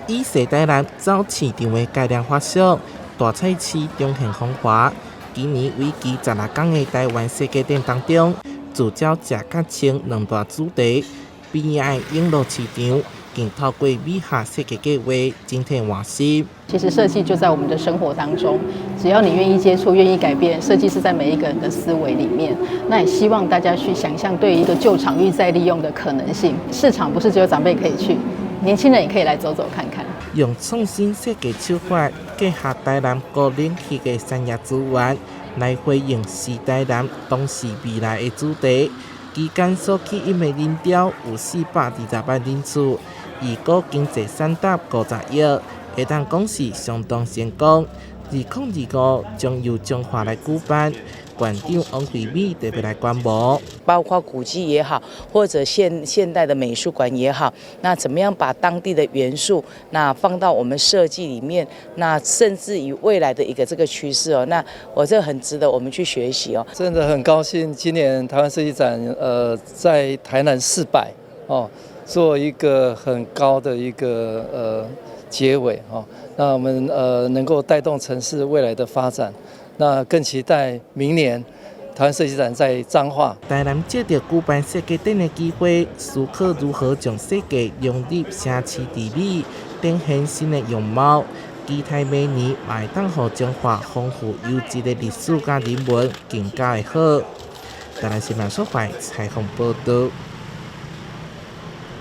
以西台南走市場的改良發想，大菜市重現風華。今年為期16天的台灣設計展當中，聚焦食佮穿兩大主題，邊仔的永樂市場，更透過美學設計計畫整體換新。其實設計就在我們的生活當中，只要你願意接觸、願意改變，設計是在每一個人的思維裡面。那也希望大家去想象對一個舊場域再利用的可能性。市場不是只有長輩可以去，年輕人也可以來走走看看。用創新設計手法，結合台南高領域的產業資源，來回應時台南當時未來的主題。期間所吸引的人潮有420萬人次，預估經濟產值50億，會當講是相當成功。2025將由彰化來舉辦，館長王惠美特別來觀摩。包括古蹟也好，或者現代的美術館也好，那怎麼樣把當地的元素那放到我們設計裡面，那甚至於未來的一個這個趨勢哦，那我這很值得我們去學習哦。真的很高興，今年台灣設計展在台南400哦，做一個很高的一個結尾哦，那我們能夠帶動城市未來的發展，那更期待明年台灣設計展在彰化。台南藉著舉辦設計展的機會，思考如何將設計融入城市治理，展現新的樣貌。期待明年嘛會當予彰化豐富優質的歷史佮人文更加的好。台南新聞所採訪報導。